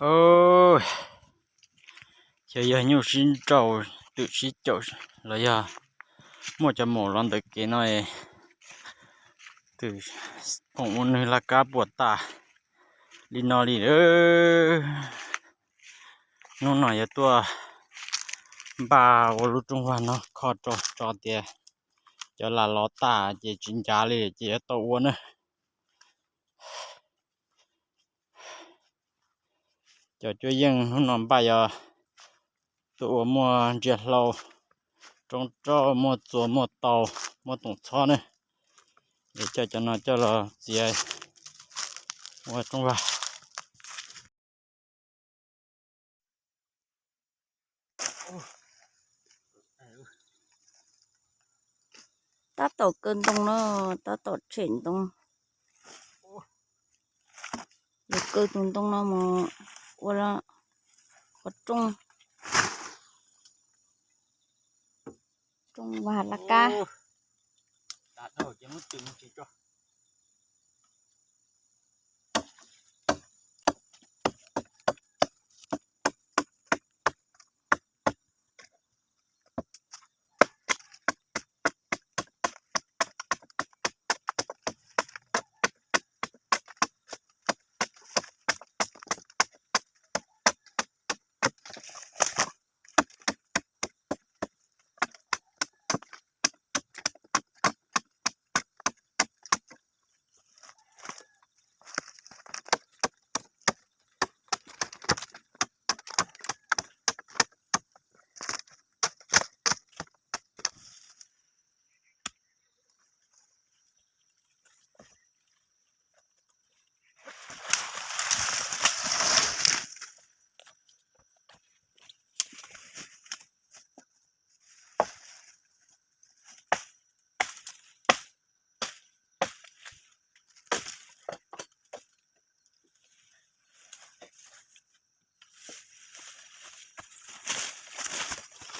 Xyov yog nyuj sib nrau, twm sib caum los yog muaj cov maum los ntawm kev no, twm phoom ua nws laj kab puas tas li no li. Hnub no yuav tuaj npaj ua lub rooj vag no kho rau tso tias cov lam los tas ces tsis ncav li ces yuav tau ua na. Cov cuab yeej hnub no npaj yog tuaj ua muaj ntsia hlau, roob roj, muaj txuas, muaj taus, muaj toom txhob ne. Es coj cov no coj los txiav ua rooj vag. Tab tom kaw ntoo no, tab tom tshem ntoo. Yuav kaw tus ntoo no mus ua qhov rooj, rooj vag laj kab.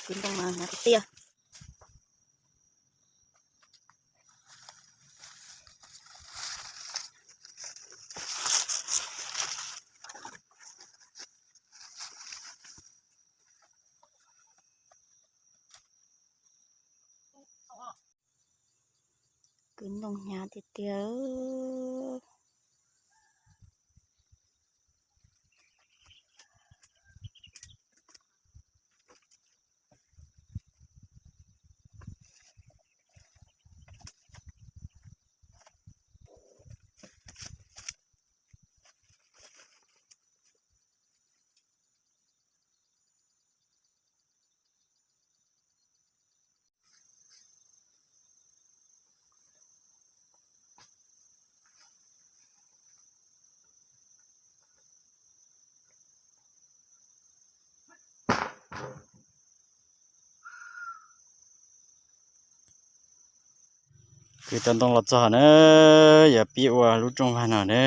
Kwv ntoo no hnyav tiag tiag. Kwv ntoo hnyav tiag tiag. Kwv tau ntoo los txog na, yog pib ua lub rooj vag no na.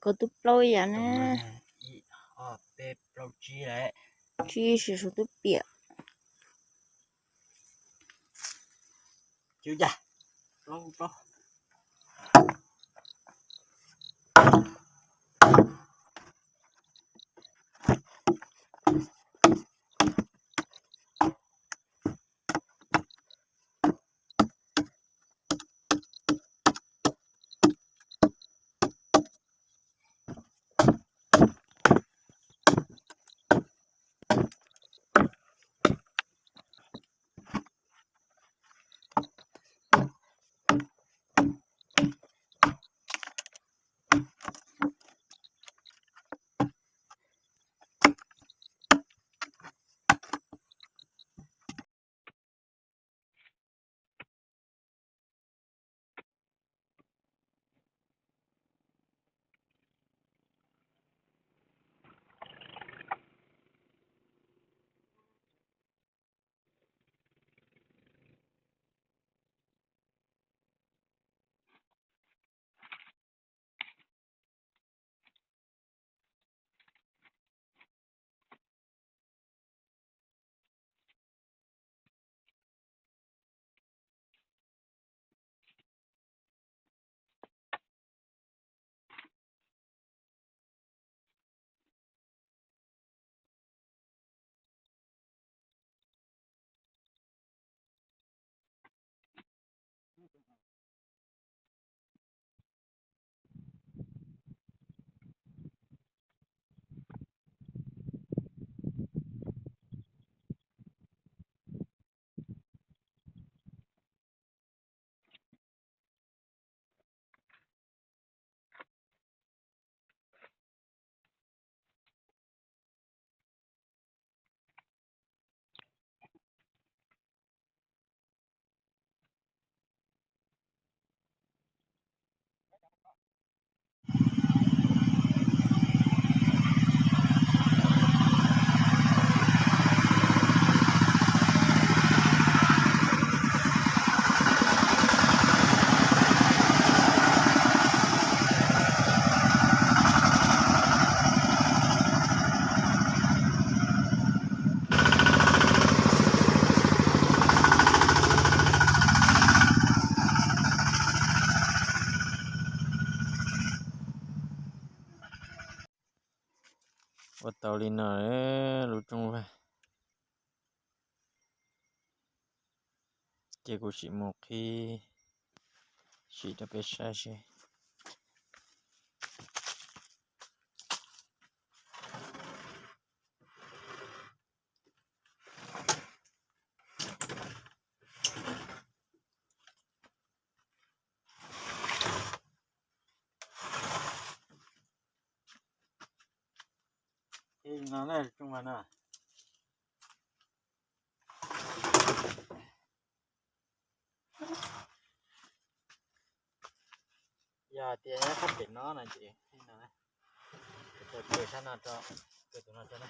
Koj tub plaub yam na. Ib, ob, peb, plaub, tsib lawm. Tsib, sib sub tub piam. Tsib, plaub, plaub. Ua tau li no lub rooj vag. Ces kuv sim mus qhib sim rau peb saib seb. Ib no na, rooj vag no. Yog tias nyob sab pem no no ces ib no, tus sab no rau, tus no rau na.